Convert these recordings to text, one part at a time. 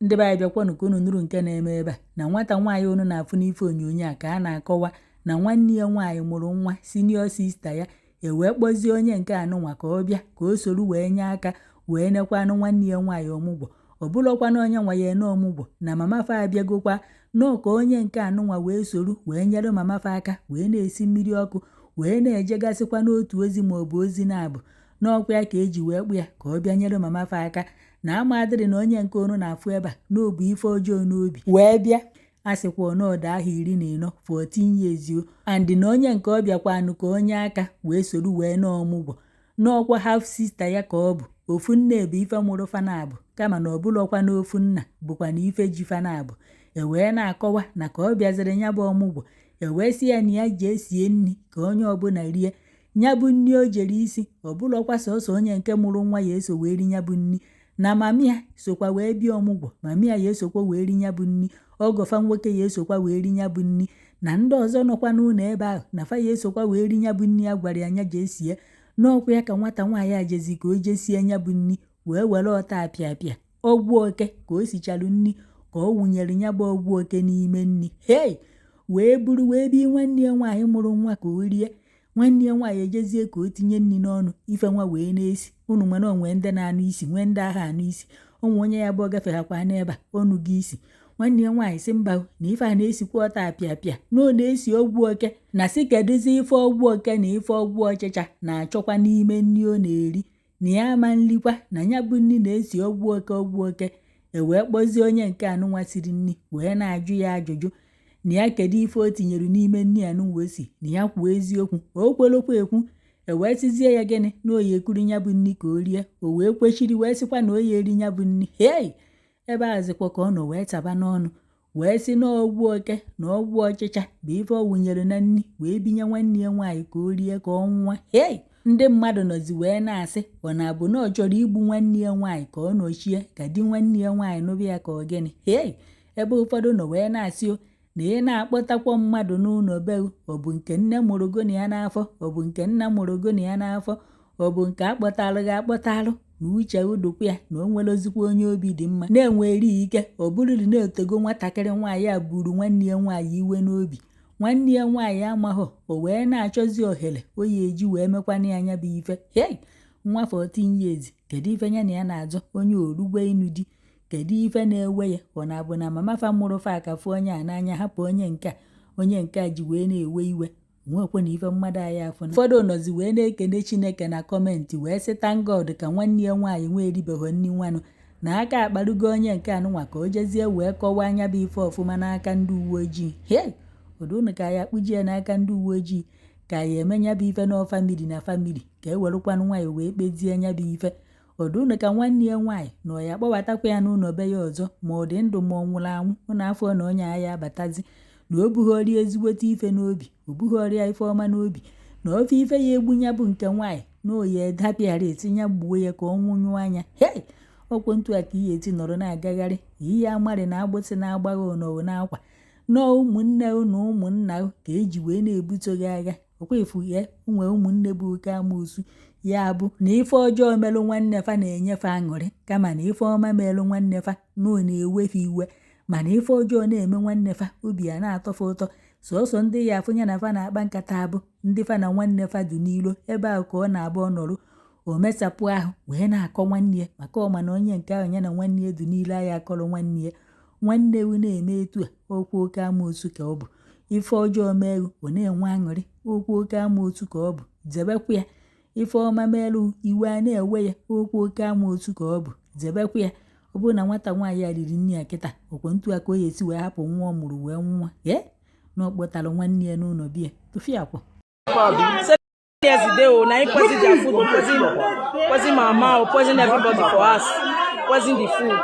Ndị be anyị, bịakwanụ ka unu nụrụ nke na-eme ebe a. Na nwata nwaanyị unu na-afụ n'ife onyonyo a ka a na-akọwa na nwanne ya nwaanyị mụrụ nwa, senior sister ya, e wee kpọzie onye nke anụnwa ka ọ bịa ka o soro wee nye aka wee nekwanụ nwanne ya nwaanyị ọmụgwọ. Ọ bụrụkwa na onye nwa ya ene ọmụgwọ na mama fa abịagokwa nọọ, ka onye nke anụnwa wee soro wee nyere mama fa aka, wee na-esi mmiri ọkụ, wee na-ejegasịkwa n'otu ozi maọbụ ozi na-abụ n'ọkwa ya ka eji wee kpụ ya ka ọ bịa nyere mama fa aka. Na ama adịrị na onye nke unu na-afụ ebe a n'obu ife ọjọọ n'obi wee bịa. A sịkwa ọnọdụ ahụ 14, 14 years o, and na onye nke ọ bịakwanụ ka onye aka wee soro wee nọọ ọmụgwọ n'ọkwa half sister ya ka ọ bụ. Ofu nne bụ ife mụrụ fana abụ, kama na ọ bụrụkwa n'ofu nna bụkwa na ife ji fana abụ. E wee na-akọwa na ka ọ bịaziri ya bụ ọmụgwọ, e wee sị ya na ya jee sie nri ka onye ọbụla rie ya bụ nri. O jere isi, ọ bụrụkwa sọsọ onye nke mụrụ nwa ya eso wee ri ya bụ nri, na mami ya sokwa wee bịa ọmụgwọ, mami ya ya esokwa wee ri ya bụ nri, ọgọfa nwoke ya esokwa wee ri ya bụ nri, na ndị ọzọ nọkwa n'ụlọ ebe ahụ na fa ya esokwa wee ri ya bụ nri. Ya gwara ya nya jee sie n'ọkwa ya ka nwata nwaanyị a jezi ka o jee sie ya bụ nri, wee were ọta apịa apịa ọgwụ oke ka o sichalụ nri, ka ọ wụnyere ya bụ ọgwụ oke n'ime nri, hei, wee buru wee bi nwanne ya nwaanyị mụrụ nwa ka o rie. Nwanne ya nwaanyị ejezie ka o tinye nri n'ọnụ, ife nwa wee na-esi. Unu mana onwe ndị na-anụ isi, nwee ndị agha anụ isi. Ụmụ onye ya bụ gafeghakwa n'ebe a ọnụ gị isi. Nwanne ya nwaanyị si mba, na ife a na-esikwa ọta apịa apịa na ọ na-esi ọgwụ oke, na si kedụzi ife ọgwụ oke na ife ọgwụ ọchịcha na-achọkwa n'ime nri ọ na-eri, na ya ama nlikwa na ya bụ nri na-esi ọgwụ oke ọgwụ oke. E wee kpọzie onye nke anụnwa siri nri, wee na-ajụ ya ajụjụ na ya kedu ife o tinyere n'ime nri anụnwa o si, na ya kwuo eziokwu. O kwelokwa ekwu. E wee sịzie ya gịnị, na oyi ekuru ya bụ nri ka o rie. O wee kwechiri, wee sịkwa na oyi eri ya bụ nri. Hei, ebe a zikwa ka ọ nọ wee taba n'ọnụ, wee sị na ọgwụ oke na ọgwụ ọchịcha bụ ife ọ wụnyere na nri wee binye nwanne ya nwaanyị ka o rie ka ọ nwụọ. Hei, ndị mmadụ nọzi wee na-asị, ọ na-abụ na ọ chọrọ igbu nwanne ya nwaanyị ka ọ nọchie ka di nwanne ya nwaanyị nụbịa ya ka ọ gịnị? Hei, ebe ụfọdụ nọ wee na-asị o na ị na-akpọtakwa mmadụ n'ụlọ be, ọ bụ nke nne mụrụ gụ na ya n'afọ, ọ bụ nke nna mụrụ gụ na ya n'afọ, ọ bụ nke akpọtalụ gị akpọtalụ, na uche udukwu ya na o nwere ozikwa onye obi dị mma na-enwere ike. Ọ bụrụri na-etego nwatakịrị nwaanyị a buru nwanne ya nwaanyị iwe n'obi, nwanne ya nwaanyị amaghọ, o wee na-achọzi ohere o ya eji wee mekwana ya anya bụ ife. Hei, nwa 14 years, kedu ife ya na ya na-azọ? Onye orugwe ịnụ di, kedu ife na-ewe ya? Ọ na-abụ na mama fa mụrụ fa aka fụ onye a n'anya, hapụ onye nke a, onye nke a ji wee na-ewe iwe nwekwe na ife mmadụ anyị afụ. Ụfọdụ nọzi wee na-ekene Chineke na comment, wee sị thank God ka nwanne ya nwaanyị nwee eribeghị nri nwanụ, na aka akparugo onye nke anụnwa ka o jezie wee kọwaa anya bụ ife ọfụma n'aka ndị uwe ojii. Hei, ụdị ka ya akpụji ya n'aka ndị uwe ojii, ka ya eme nya bụ ife nọ family na family, ka e werekwanụ nwayọ wee kpezie nya bụ ife. Ọdụnụ ka nwanne ya nwaanyị na ọ ya akpọbatakwa ya n'ụlọ be ya ọzọ, ma ọ dị ndụ ma ọ nwụrụ anwụ. Ụnụ afọ na onye agha abatazi na o bughọrịa ezigbote ife n'obi, o bughọrịa ife ọma n'obi, na ofe ife ya egbu ya bụ nke nwaanyị na oyi edapịara etinye gbuo ya ka ọ nwụnyụọ anya. Hei, ọkwụ ntu a ka ihe eti nọrọ na-agagharị ihe amarị na agbụsị na-agbagha ụnọwụ n'akwa nọọ. Ụmụnne na ụmụnna ka eji wee na-ebuso gị agha. Ọkwa efu ya nwe ụmụnne bụ oke amoosu, ya bụ na ife ọjọọ melụ nwanne fa na-enyefe aṅụrị, kama na ife ọma melụ nwanne fa na ọ na-ewefe iwe, mana ife ọjọọ na-eme nwanne fa, obi a na-atọfe ụtọ. Sọsọ ndị ya afụ ya na fa na-akpa nkata abụ ndị fa na nwanne fa dị n'ilo. Ebe ahụ ka ọ na-abụ ọ nọrụ, o mesapụ ahụ wee na-akọ nwanne ya, maka ọma na onye nke ahụ ya na nwanne ya dị n'ilo ya akọrọ nwanne ya. Nwanne ewu na-eme etu a, okwu oke amoosu ka ọ bụ. Ife ọjọọ mee ewu, ọ na-enwe aṅụrị, okwu oke amoosu ka ọ bụ. Zebekwa ya. Ife ọma meelu, iwe a na-ewe ya, okwu oke amoosu ka ọ bụ. Zebekwa ya. Ọ bụrụ na nwata nwaanyị a riri nri ya kịta, ọkwa ntu a ka o ya esi wee hapụ nwa ọ mụrụ wee nwa ee na ọ kpọtara nwanne ya n'ụlọ biya tụfịakwa. Yesterday oh, na him poison their food, poison, poison mama oh, poison everybody for us, poison the food.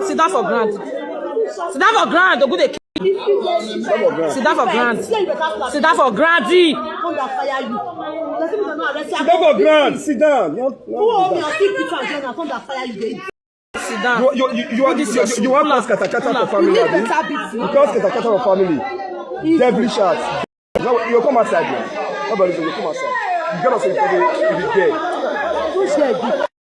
Sit down for ground. Sit down for ground. Ogun dey kill. Sit down for ground. Sit down for ground. Sit down for ground. Sit down. Sit down. You want cause katakata for family, abi? You cause katakata for family. Devilish heart. Now you come outside now. Nobody say you come outside. You gotta say you be there. Which girl be?